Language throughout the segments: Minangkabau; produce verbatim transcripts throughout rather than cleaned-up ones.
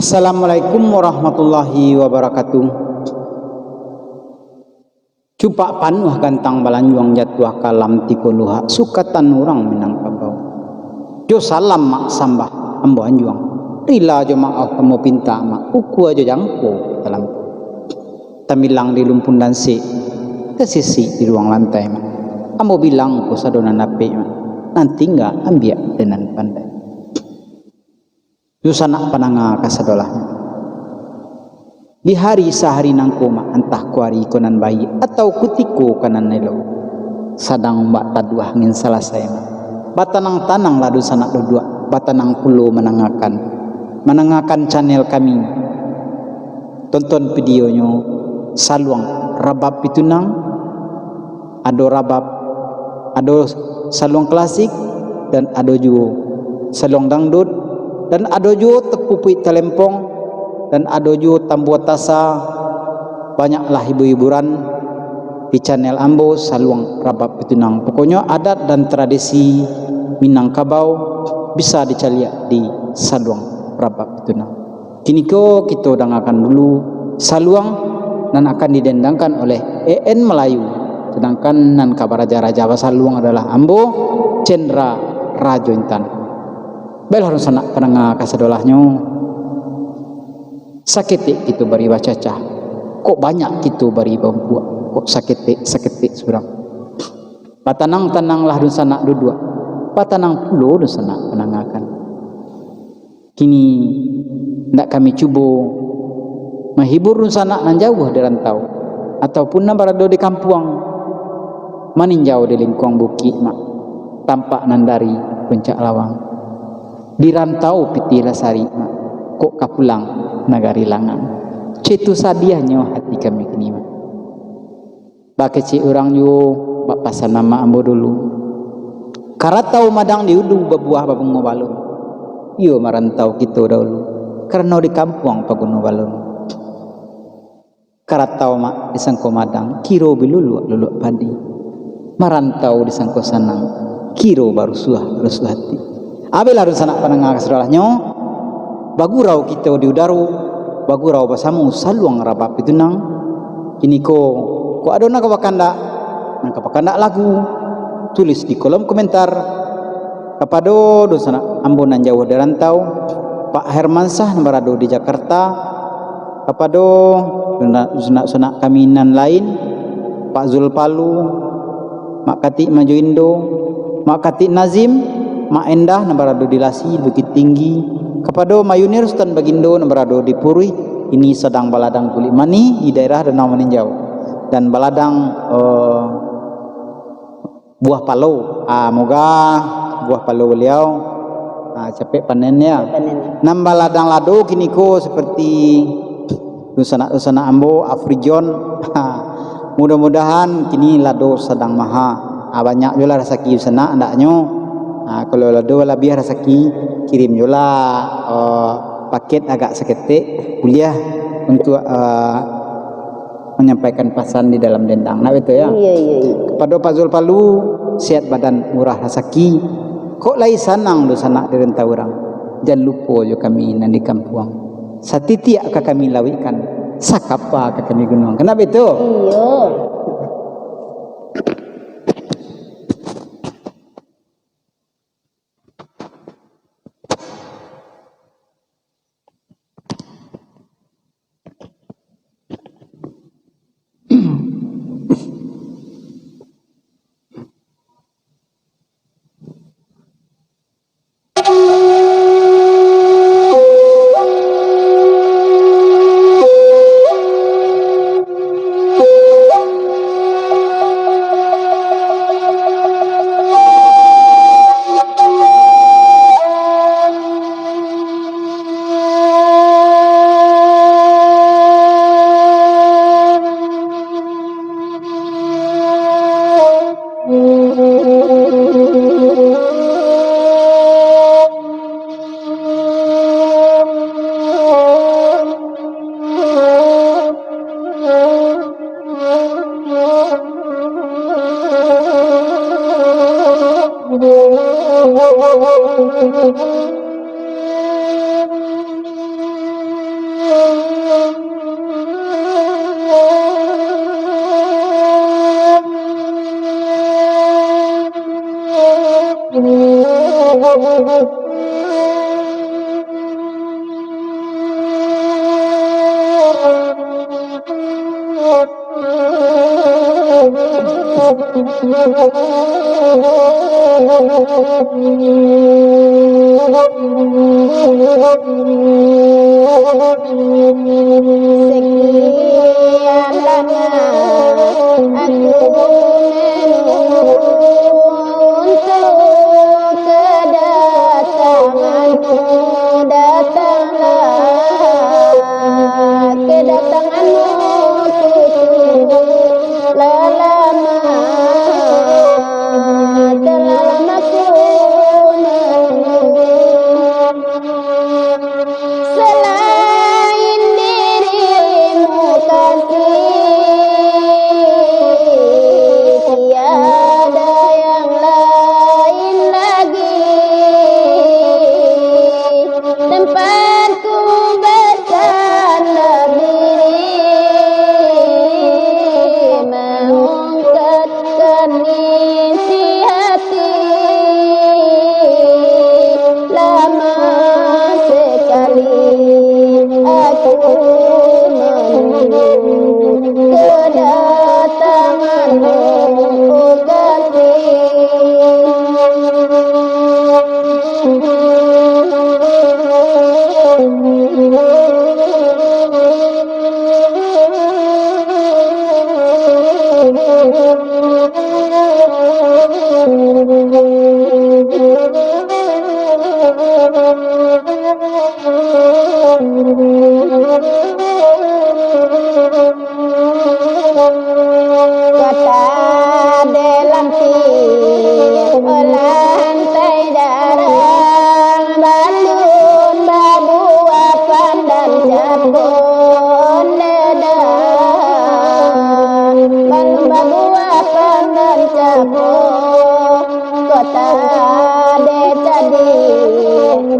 Assalamualaikum warahmatullahi wabarakatuh. Cupak panuah gantang balanjuang, jatuah kalam tigo luhak, sukatan urang Minangkabau. Jo salam mak sambah ambo anjuang, rila jo maoh ambo pintak mak, ukua jo jangko talampau. Tambilang di lumpun dansik, tasisik di ruang lantai mak, ambo bilang ko sado nan dapek mak, nan tingga ambiak den nan pandai. Dunsanak pandanga kasadolahnyo. Di hari sahari nangko mak, antah ko ari ko nan baiak, atau kutiko ko nan elok, sadang ombak taduah angin salasai mak, batanang-tananglah dunsanak duduak, batanang pulo mandangakan, mandangakan channel kami. Tonton videonyo, Saluang Rabab Pitunang, ado rabab, ado saluang klasik, dan ado juo saluang dangdut, dan ado juo tapupuik talempong, dan ado juo tambua tasa. Banyaklah hibur-hiburan di channel ambo, Saluang Rabab Pitunang. Pokoknyo, adat dan tradisi Minangkabau bisa dicaliak di Saluang Rabab Pitunang. Kiniko kito dangakan dulu saluang nan akan didendangkan oleh E N Melayu, sadangkan nan ka baraja-raja basaluang adalah ambo, Cendra Rajo Intan. Baiklah, dunsanak pandanga kasadolahnyo, saketek kito bari bacacah, kok banyak kito bari baumpuak, kok saketek-saketek surang. Batanang-tananglah dunsanak duduak, batanang pulo dunsanak pandangakan. Kini, ndak kami cubo mahibur dunsanak nan jauah di rantau, ataupun nan barado di kampuang, maninjau di lingkuang bukik mak, tampak nan dari puncak lawang. Di rantau pitih lah sarik mak, kok ka pulang nagari langang. Caitu sadiahnyo hati kami kini mak. Bakecek urang juo, bak pasan mamak ambo dulu. Karatau madang di ulu, babuah babungo balun. Iyo marantau kito dahulu, karano di kampuang paguno balun. Karatau mak disangko madang, kiro biluluak-luluak padi. Marantau disangko sanang, kiro barusuah-rusuah ati. Abailah dunsanak pandanga kasadolahnyo, bagurau kito di udaro, bagurau basamo Saluang Rabab Pitunang. Kiniko, kok ado nan ka bakandak, nan ka bakandak lagu, tulis di kolom komentar. Kapado dunsanak ambo nan jauah di rantau, Pak Hermansyah nan barado di Jakarta, kapado dunsanak-dunsanak kami nan lain, Pak Zulpalu, Mak Katik Majo Indo, Mak Katik Nazim, Mak Endah nan barado di Lasi, Bukittinggi, kapado Mak Yunir Sutan Bagindo nan barado di Puruih, kini sadang baladang kulik manih di daerah Danau Maninjau, dan baladang, eh, buah palo. Ah, moga buah palo baliau, ah, capek panen, ya. Capek panen, ya. Nan baladang lado kiniko seperti dunsanak-dunsanak ambo, Afrijon. Mudah-mudahan kini lado sadang maha. Ah, banyak juolah rasaki dunsanak, andaknyo. Ah, kalau lado labiah rasaki, kirim juolah, eh, paket agak saketek, buliah untuk, eh, manyampaikan pasan di dalam dendang. Nah, betul, ya? Iya, iya, iya. Kapado Pak Zulpalu, sehat badan, murah rasaki. Kok lai sanang dunsanak di rantau urang. Jan lupo jo kami nan di kampuang. Satitiak ka kami lauikkan, sakapa ka kami gunuangkan. Nah, betul? Iya. Sekian lama aku menunggu untuk kedatanganmu, datanglah kedatanganmu, ku tunggu lah lama, telah lama ku menunggu. Selain dirimu kasih, tiada yang lain lagi. Tempatku bersandar diri, mengungkapkan isi hati. Lama sekali aku menunggu kedatanganmu, oh kasih. Kota Delanti, lantai darah, balun babuah pandan capon dedah, balun babuah pandan capon. Kota dek tadi,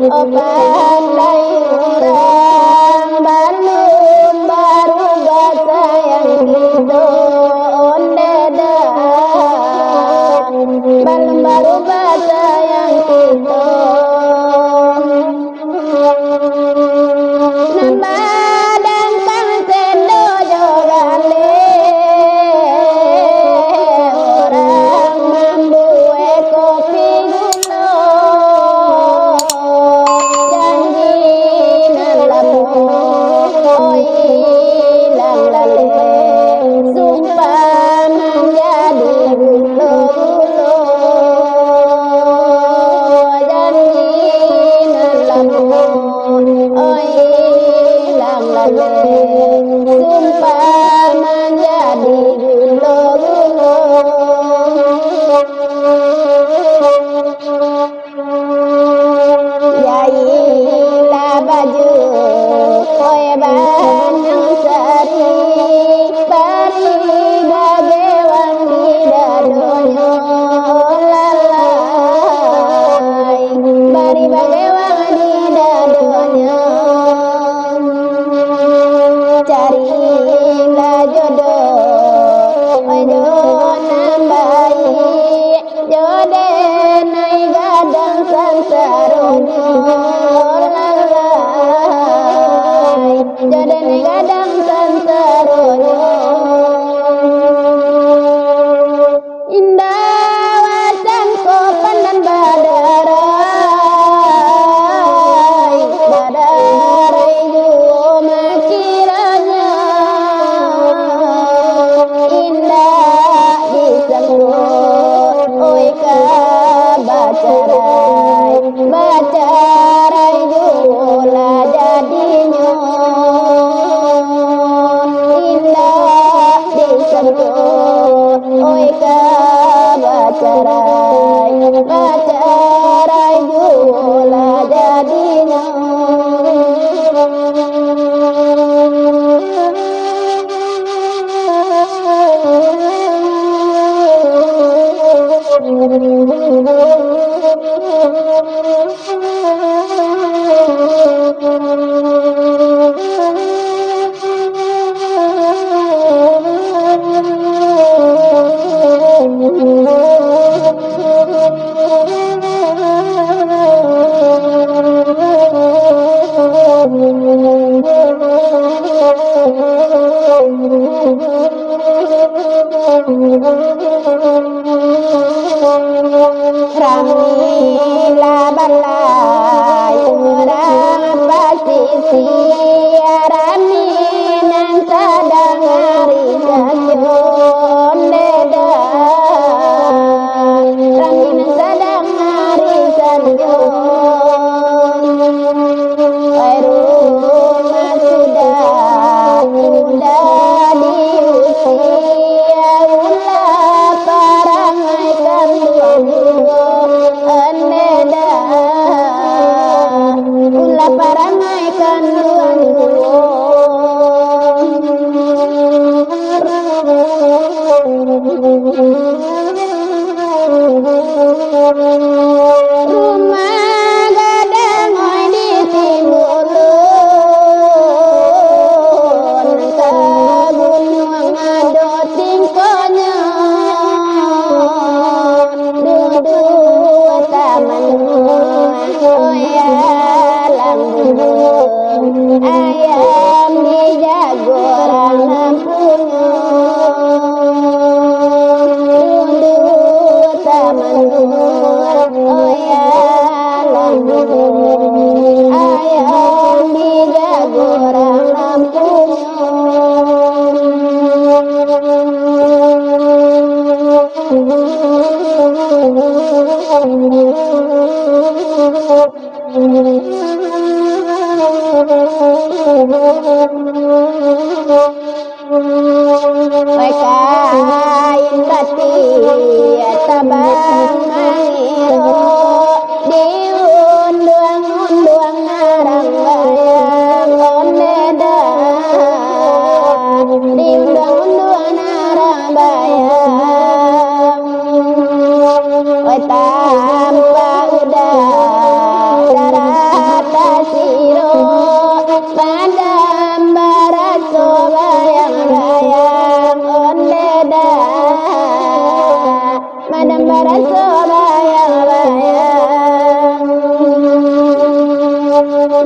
opat lai urang, balun barubah sayang kito, onde dah, balun barubah sayang kito. Nan badangkang sendo jo galeh, urang mambuek kopi gulo. Janji nan lamo, oi ilang laleh, sumpah manjadi gulo-gulo. Janji nan lamo, oi ilang laleh, sumpah manjadi gulo-gulo. Jailah baju, oi banang sari, bari bagewang di dadonyo, lalai, bari bagewang di dadonyo. Carilah jodoh, oi jo nan baiak, jo denai gadang sansaronyo, lalai, jo denai gadang sansaronyo. Indak wacan ko pandan badarai, badarai juo makiranyo. Indak disangko, oi, ka bacarai, bacarai juo lah jadinyo. Dadi usia ulah parangai kanduang duo, ondeh dah. Ulah parangai kanduang duo. Rumah gadang oi di Timbulun, ka gunuang ado tingkonyo, duduak taman oi alam bubun, ayam dijago urang nan punyo. Duduak taman oi alam bubun, ayam dijago urang nan punyo. Kain batik tabang mangiro, diunduang-unduang urang bayang, ondeh dah, diunduang-unduang urang bayang. Oi, tampak udah darah tasiro, badan baraso bayang-bayang, ondeh dah, badan baraso bayang-bayang.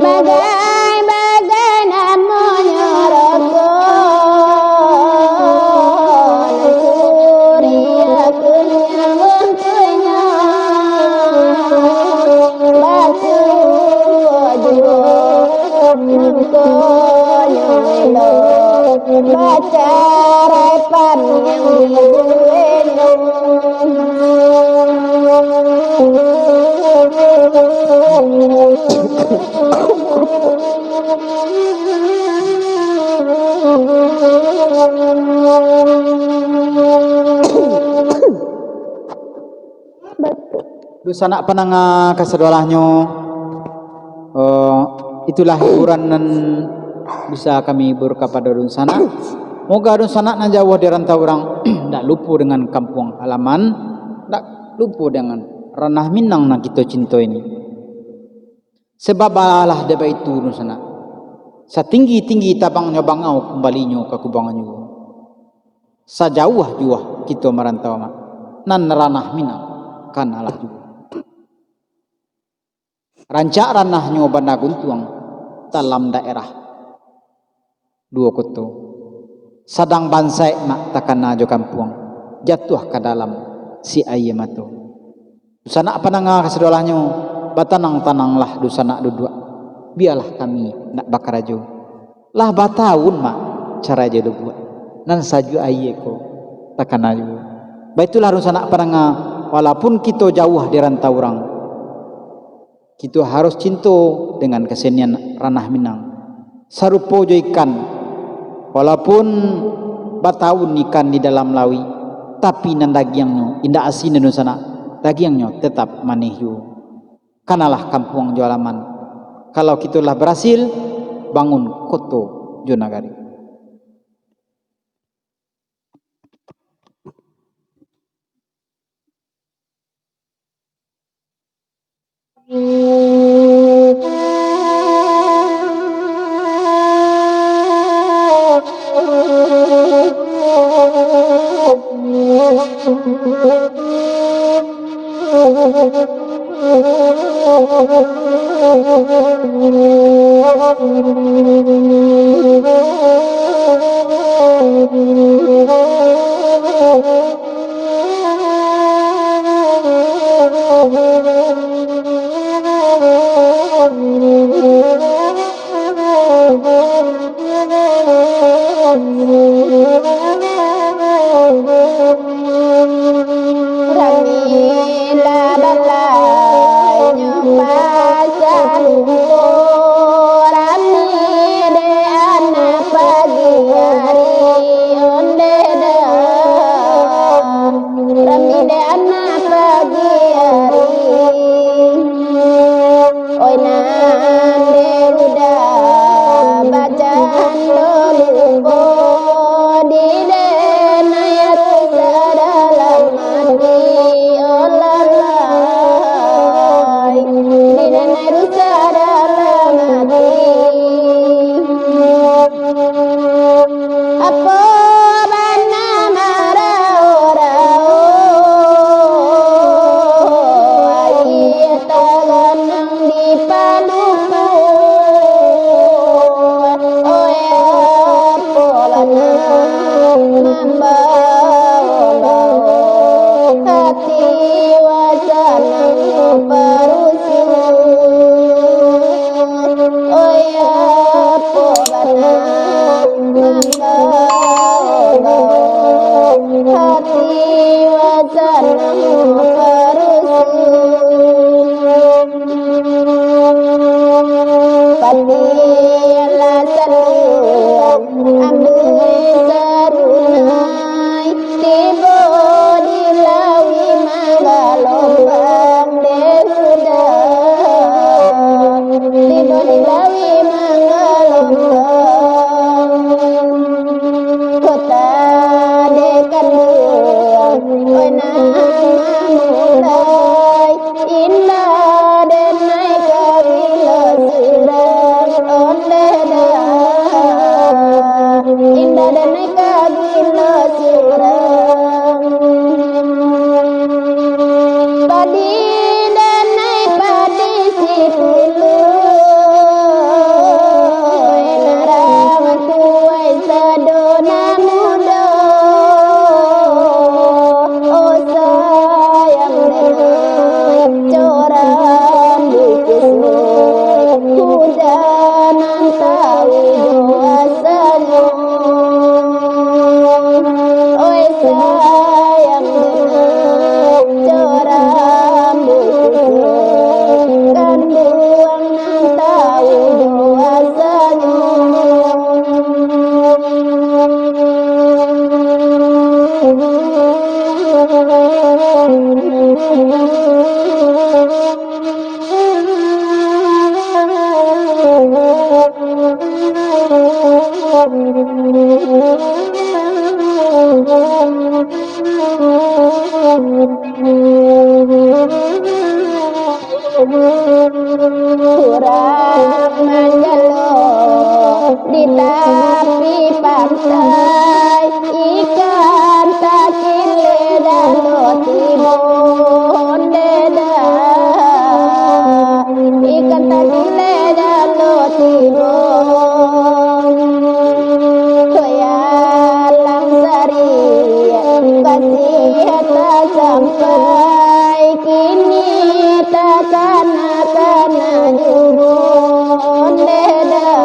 Bagai-bagai namonyo rokok, nan suriah kunyang buntuiknyo, basuo juo mangkonyo elok, bacarai paniang dibueknyo. Dunsanak pandanga kasadolahnyo, eh, itulah hiburan nan bisa kami hibur kapado dunsanak. Moga dunsanak nan jauah di rantau urang, ndak lupo dengan kampuang halaman, ndak lupo dengan ranah Minang nan kito cinto ini. Sabab alah dek baitu dunsanak, satinggi-tinggi tabangnyo bangau, kumbalinyo ka kubangnyo juo. Sajauah-jauah kito marantau, mak, nan ranah Minang kan alah juo. Rancak ranahnyo Banda Guntuang dalam daerah Duo Koto. Sadang bansaik, mak, takana jo kampuang, jatuah ka dalam si aia mato. Dunsanak pandanga kasadolahnyo, batanang-tananglah dunsanak duduak, bialah kami nak bakarajo. Lah batahun, mak, carai jo duduak, nan sajuak aia ko takana juo. Baitulah dunsanak pandanga, walaupun kito jauah di rantau urang, kito harus cinto dengan kasenian ranah Minang. Sarupo jo ikan, walaupun batahun ikan di dalam lauik, tapi nan dagiangnyo indak asin dunsanak, dagiangnyo tetap manih juo. Kanalah kampuang jo alaman. Kalau kito lah barasil, bangun koto jo nagari. Rami lah balai nyo pasan, rami dek anak pagiah. mambaok-baok hati wasan nan parusuik. Oi, apo bana mambaok-baok hati wasan nan parusuik. Pati lah saluang ambiak sarunai, tibo di lauik manggalombang dek hujan, tibo di lauik manggalombang. Kota dek kanduang, oi, nan mamulai, indak denai ka bilo surang, ondeh dah. Indak denai ka bilo surang. Padi denai padi sipuluah, oi, narang tuai sado nan mudo. Oh, sayang denai, coram bukusuik, hujan nan tau jo asanyo. Oi, sayang denai, coram bukusuik, kanduang nan tau jo asanyo. Urang manjalo di tapi pantai, ikan takilek jan tibo, ondeh dah. Ikan takilek jan tibo. Koyang Langsari, kasiah tasampai, kini takana-kana juo, ondeh dah.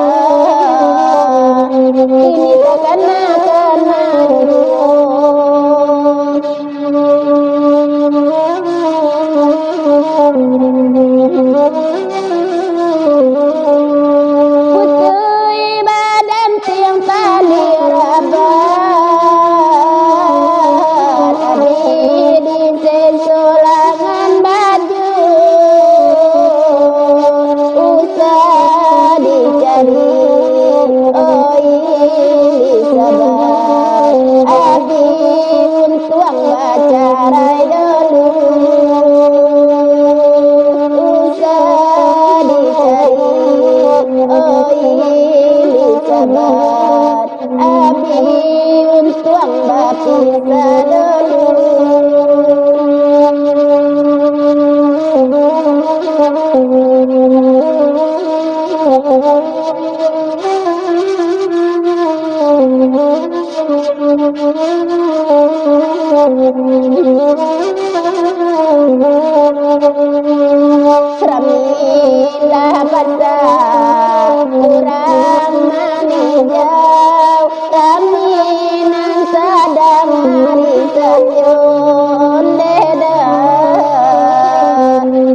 Kini takana-kana juo. Putuih badan tiang tali rabat, abih diseso langan baju. Usah dicari, oi, di sabar, abih untuang bacarai dulu. Usah dicari, oi, di sabar, abih untuang bapisah dulu. Ramilah basa urang maninjau, rami nan sadang ari sanjo, ondeh dah.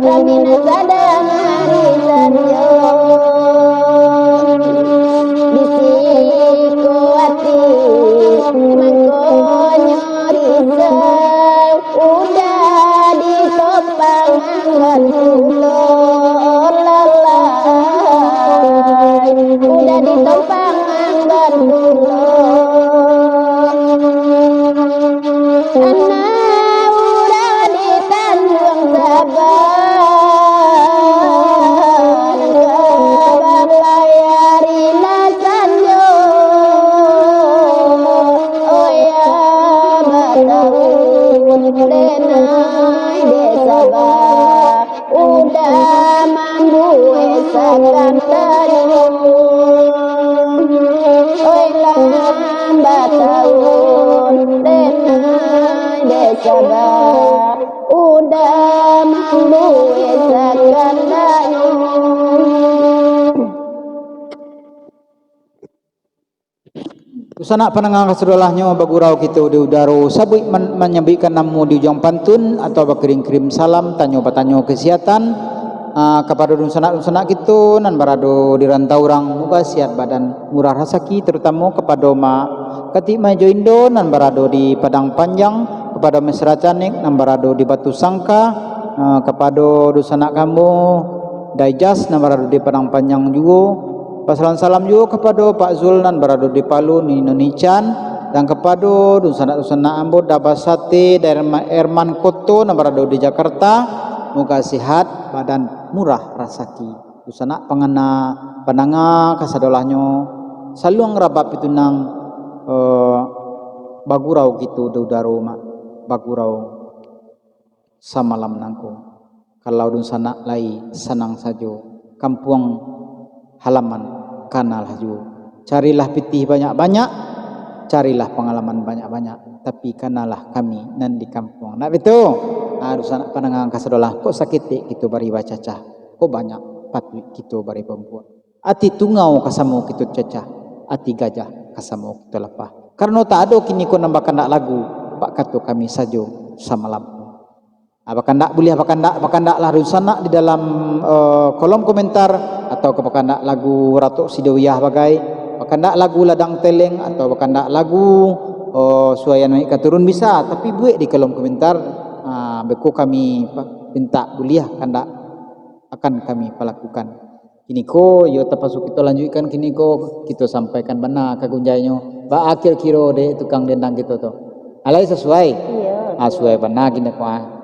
Rami nan sadang ari sanjo. Di siko ati mangko Bataun denai dek saba, udah mambuek sakandaknyo. Dunsanak pandanga kasadolahnyo, bagurau kito di udaro, sabuik man-, manyabuikkan namo di ujuang pantun, atau bakirim-kirim salam, tanyo batanyo kesihatan, ah, kapado dunsanak-dunsanak kito nan barado di rantau urang, moga sihat badan, murah rasaki, tarutamo kapado mak katik majo indo nan barado di Padang Panjang, kapado Mesra Canik nan barado di Batu Sangka, ah, kapado dunsanak kambo Daijas nan barado di Padang Panjang juo. Pasalam-salam juo kapado Pak Zul nan barado di Palu, Nini Noni Chan, dan kapado dunsanak-dunsanak ambo Daba Sate, Daerma-, Erman Koto nan barado di Jakarta. Moga sihat badan, murah rasaki. Dunsanak pangana, pandanga kasadolahnyo, saluang rabab pitunang, eh, bagurau kito di udaro, mak, bagurau samalam nangko. Kalau dunsanak lai sanang sajo, kampuang halaman kanalah juo. Carilah pitih banyak-banyak, carilah pangalaman banyak-banyak, tapi kanalah kami nan di kampuang. Nak bitu? Ah, dunsanak pandanga kasadolahnyo, kok saketek kito bari bacacah, kok banyak patuik kito bari bambuek. Ati tungau ka samo kito cacah, ati gajah ka samo kito lapah. Karano tak ado kiniko nan bakandak lagu, bak kato kami sajo samalam. Ah, bakandak buliah bakandak, bakandaklah dunsanak di dalam, eh, kolom komentar, atau ka bakandak lagu Ratok Sidowiyah bagai, bakandak lagu Ladang Teleng, atau bakandak lagu, eh, Suayan Maik Katurun bisa, tapi buek di kolom komentar, ah, beko kami pa-, pintak buliah kandak akan kami palakukan. Kiniko, iyo tapaso kito lanjuikkan kiniko, kito sampaikan bana ka gunjainyo. Baa kiro-kiro dek tukang dendang kito tu? Alai sasuai? Iyo. Ah, suai bana kiniko, ah.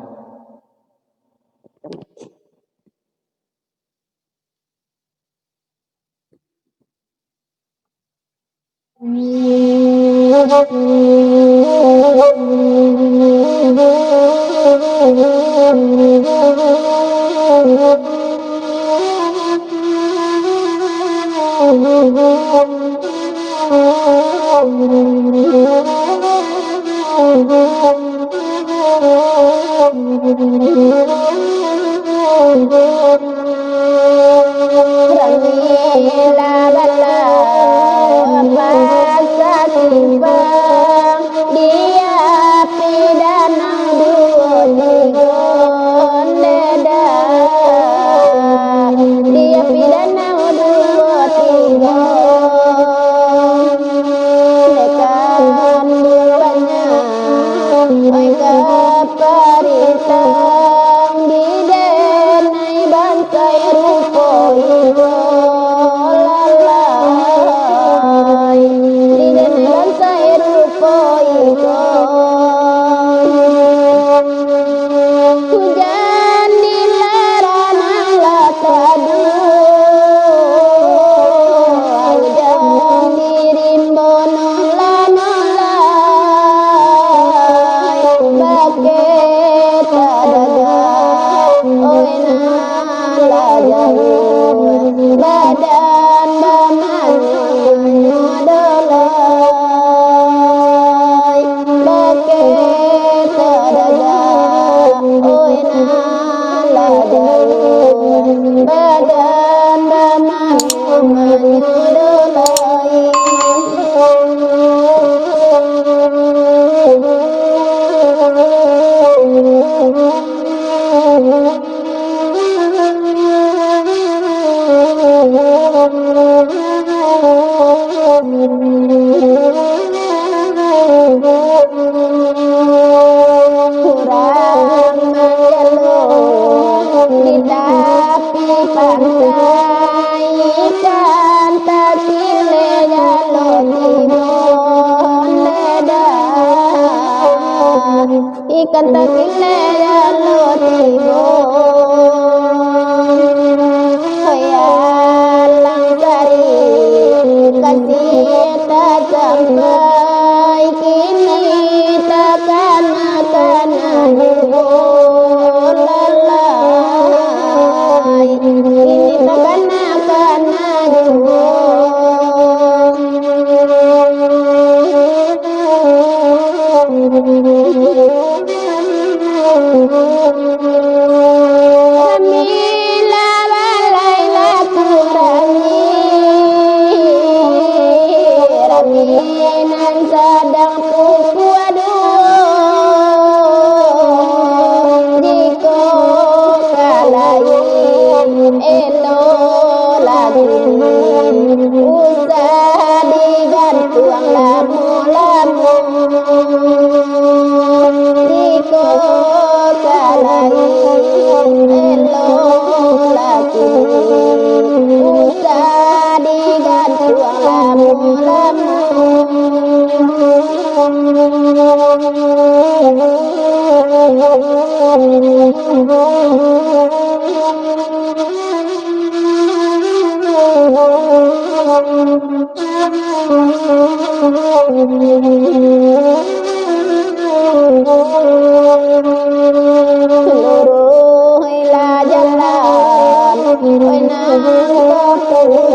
Ramilah bala basa simpang, di api danau duo tigo, ndedah, di api danau duo tigo. Nekan bulanyo, oi kaparitang, di denai bantai rupo igo lalai, di denai bantai rupo igo. Hujan dilarang lah taduah, hujan di rimbo nolai-nolai, bakeh tadaga, oi nan lah jauah, badan bamanyo doloi. Bakeh tadaga, oi nan lah jauah, badan bamanyo-manyo doloi. Urang manjalo di tapi pantai, ikan takilek jalo tibo ndedah. Ikan takilek jalo tibo. Hoya langsari kasih tasampai, kini takana-kana juo lalai. Kini takana-kana juo. Luruihlah jalan, oi nan ka patuju,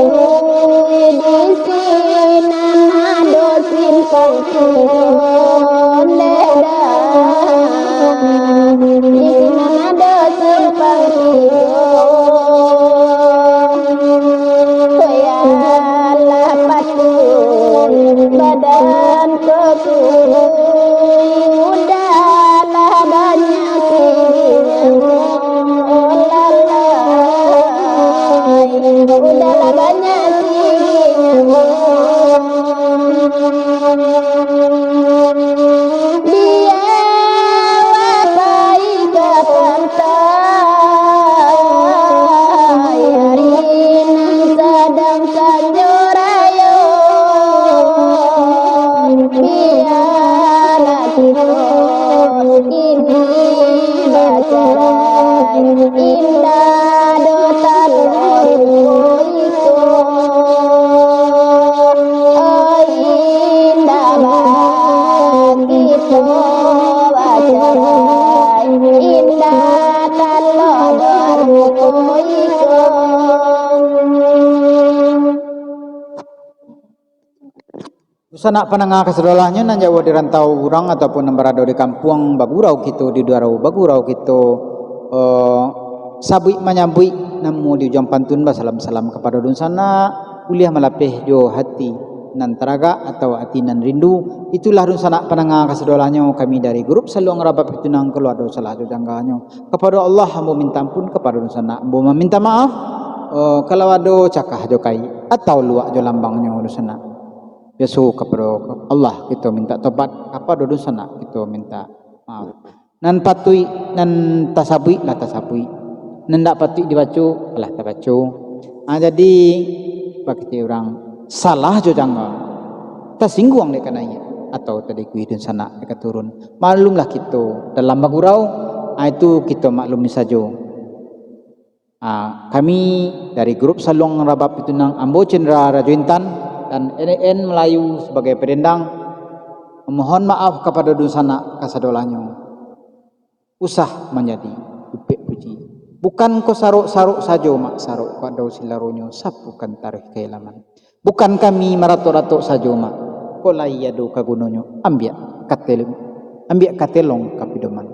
di sinan ado simpang tigo, ndeh dah. Di sinan ado simpang tigo. Koyalah patuik badan ko turuik, udahlah banyak sigihnyo, oh lalai, udahlah banyak sigihnyo. Bialah pai ka pantai, ari nan sadang sanjo rayo. Bialah kito kini bacarai, indak doh talok rupo iko. Oi, indak baa kito bacarai, indak talok doh rupo iko. Dunsanak pandanga kasadolahnyo nan jauah di rantau urang ataupun nan barado di kampuang, bagurau kito di duaro, bagurau kito, eh, sabuik manyabuik namo di ujuang pantun, basalam-salam kapado dunsanak, buliah malapeh jo hati nan taragak atau ati nan rindu. Itulah dunsanak pandanga kasadolahnyo, kami dari grup Saluang Rabab Pitunang, kalau ado salah jo jangganyo, kapado Allah ambo minta ampun, kapado dunsanak ambo maminta maaf. Eh, kalau ado cakah jo kaik atau luak jo lambangnyo dunsanak, biaso kapado Allah kito minta tobat, kapado dunsanak kito minta maaf. Nan patuik, nan tasabuik lah tasabuik, nan ndak patuik dibaco lah tabaco. Ha, jadi, bak kecek urang, salah jo jangga, tasingguang dek ka naiak, atau tadikui dunsanak dek ka turun. Maklumlah kito dalam bagurau, ha, itu kito maklumi sajo. Ah, kami dari grup Saluang Rabab Pitunang, ambo Cendra Rajo Intan dan N N Melayu sabagai padendang, mamohon maaf kapado dunsanak kasadolahnyo. Usah manjadi upek puji. Bukan ko sarok-sarok sajo, mak, sarok ko ado silaronyo, sapukan tareh kaelaman. Bukan kami maratok-ratok sajo, mak, kok lai ado ka gunonyo, ambiak ka tel-, ambiak ka telong ka pidoman.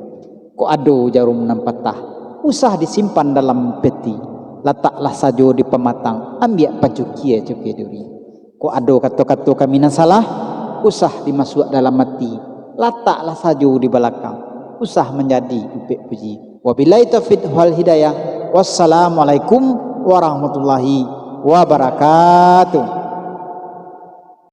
Kok ado jarum nan patah, usah disimpan dalam peti, lataklah sajo di pamatang, ambiak pacukia-cukia duri. Kok ado kato-kato kami nan salah, usah dimasuak dalam ati, lataklah sajo di balakang, usah manjadi upek puji. Wabillahi taufiq wal hidayah. Wassalamualaikum warahmatullahi wabarakatuh.